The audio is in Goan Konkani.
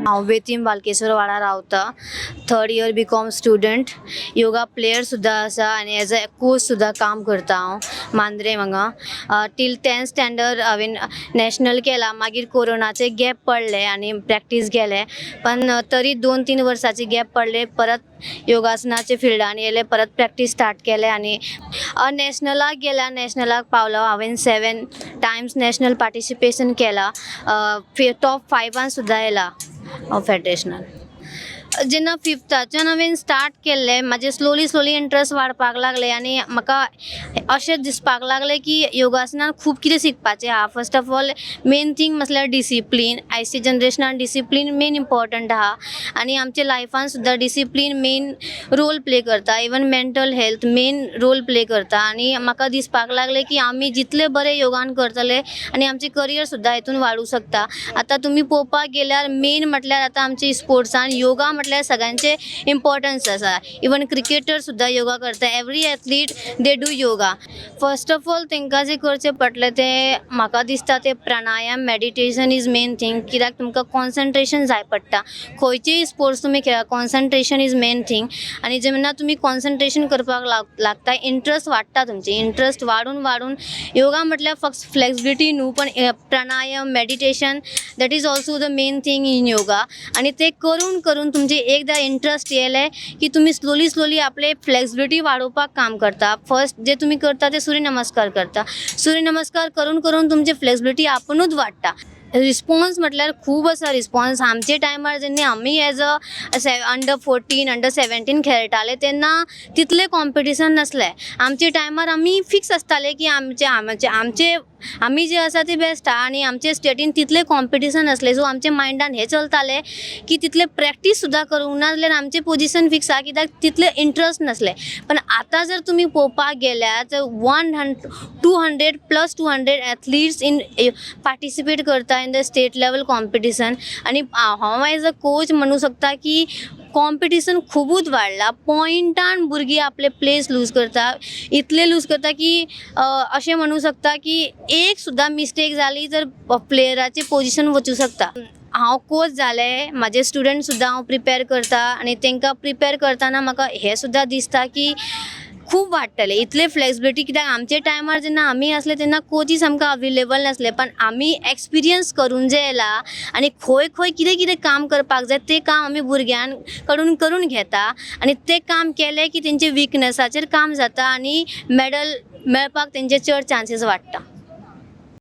हांव बेतीम बालकेश्वर वाडा रावता. Third year BCom student, yoga player सुद्दां आसा आनी एज अ कोच सुद्दां काम करता हांव मांद्रेम हांगा. टील 10th standard हांवें नॅशनल केला. मागीर कोरोनाचे गॅप पडले आनी प्रॅक्टीस गेले, पण तरी 2-3 वर्साचे गॅप पडले. परत योगासनाचे फिल्डान येयले, परत प्रॅक्टीस स्टार्ट केले आनी नॅशनलाक गेल्या, नॅशनलाक पावलो. हांवें 7 टायम्स नॅशनल पार्टिसिपेशन केला, टॉप 5 सुद्दां येयला हांव फेडरेशनान. जेन्ना फिफ्ताच्यान हांवें स्टार्ट केल्लें, म्हाजें स्लोली स्लोली इंट्रस्ट वाडपाक लागले आनी म्हाका अशें दिसपाक लागलें की योगासनान खूब कितें शिकपाचें आहा. First of all, main thing म्हटल्यार डिसिप्लीन. आयच्या जनरेशनान डिसिप्लीन मेन इम्पोर्टंट आहा आनी आमच्या लायफान सुद्दां डिसिप्लीन मेन रोल प्ले करता. Even mental health main role play करता. आनी म्हाका दिसपाक लागलें की आमी जितले बरें योगान करतले आनी आमचें करियर सुद्दां हितून वाडूं शकता. आतां तुमी पळोवपाक गेल्यार, मेन म्हटल्यार आतां आमचे स्पोर्ट्सान योगा म्हटल्यार सगळ्यांचे इम्पोर्टन्स आसा. इवन क्रिकेटर सुद्दां योगा करता. Every athlete, they do yoga. First of all, तांकां जें करचें पडलें तें म्हाका दिसता तें प्राणायाम, मेडिटेशन is main thing, कित्याक तुमकां कॉन्सन्ट्रेशन जाय पडटा. खंयचेय स्पोर्ट्स तुमी खेळा, कॉन्सन्ट्रेशन is main thing. आनी जेन्ना तुमी कॉन्सन्ट्रेशन करपाक लागता, इंट्रस्ट वाडटा तुमची. इंट्रस्ट वाडून वाडून, योगा म्हटल्यार फक्त फ्लेक्सिबिलिटी न्हू, पण प्राणायाम, meditation, that is also the main thing in yoga. आनी ते करून करून तुमचे एकदां इंट्रस्ट येयले की तुमी स्लोली स्लोली आपले फ्लेक्सिबिलिटी वाडोवपाक काम करता. फर्स्ट जे तुमी करता ते सूर्य नमस्कार करता. सूर्य नमस्कार करून करून तुमची फ्लेक्सिबिलिटी आपुनूच वाडटा. रिस्पॉन्स म्हटल्यार खूब आसा रिस्पॉन्स. आमचे टायमार जेन्ना आमी as a under 14, under 17 खेळटाले, तेन्ना तितलें कॉम्पिटिशन नासलें. आमचे टायमार आमी फिक्स आसताले की आमचे आमचे आमचे आमी जे आसा ते बेस्ट आहा आनी आमचे स्टेटीन तितलें कॉम्पिटिशन नासलें. सो आमच्या मायंडान हें चलतालें की तितलें प्रॅक्टीस सुद्दां करूंक ना जाल्यार आमचें पोजिशन फिक्स आहा, कित्याक तितलें इंट्रस्ट नासलें. पण आतां जर तुमी पळोवपाक गेल्यार तर 1 200 plus 200 athletes in participate करता in the state level competition. आनी हांव एज अ कोच म्हणूं शकता की कॉम्पिटिशन खुबूच वाडलां. पॉयंटान भुरगीं आपले प्लेस लूज करता. इतले लूज करता की अशें म्हणूं शकता की एक सुद्दां मिस्टेक जाली तर प्लेयराचें पोजिशन वचूं शकता. हांव कोच जालें, म्हाजे स्टुडंट सुद्दां हांव प्रिपेर करता आनी तांकां प्रिपेर करतना म्हाका हें सुद्दां दिसता की खूब वाडटलें इतले फ्लेक्सिबिलिटी, कित्याक आमचे टायमार जेन्ना आमी आसले तेन्ना कोचीस आमकां अवेलेबल नासले, पण आमी एक्सपिरियन्स करून जे येयला आनी खंय खंय कितें कितें काम करपाक जाय तें काम आमी भुरग्यां कडून करून घेता आनी तें काम केलें की तेंचे विकनसाचेर काम जाता आनी मॅडल मेळपाक तेंचे चड चान्सीस वाडटा.